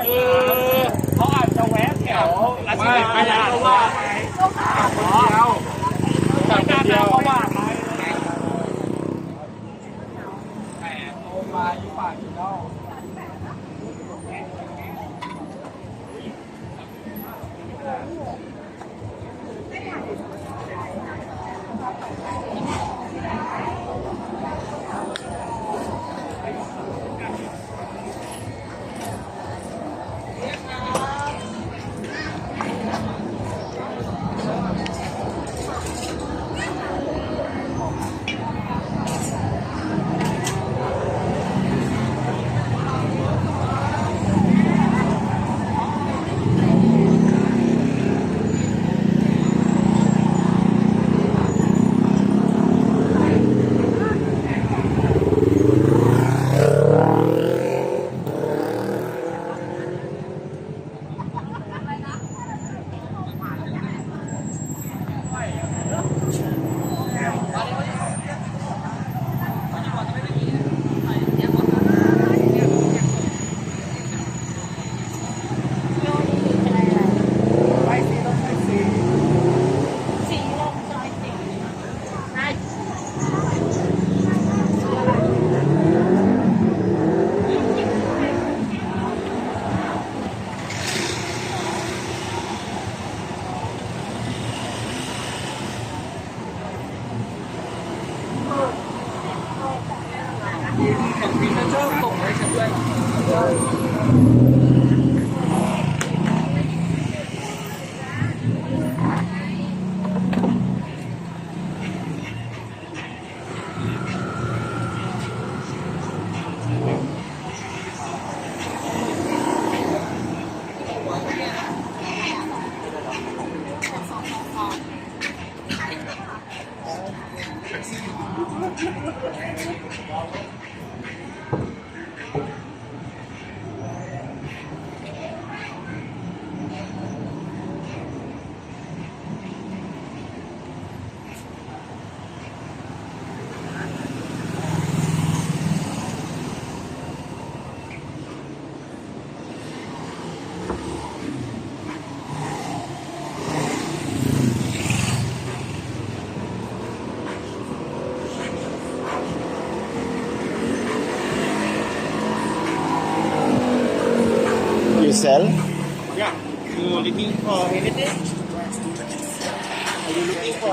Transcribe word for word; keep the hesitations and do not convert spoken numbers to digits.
คือเขาอาจจะแวะแถวรัชดา ไม่ ไม่ ก็ว่าไป คนเดียว คนเดียว ก็ว่าไป แต่โตมาอยู่ป่าอยู่แล้ว You sell? Yeah. You looking for anything? Are you looking for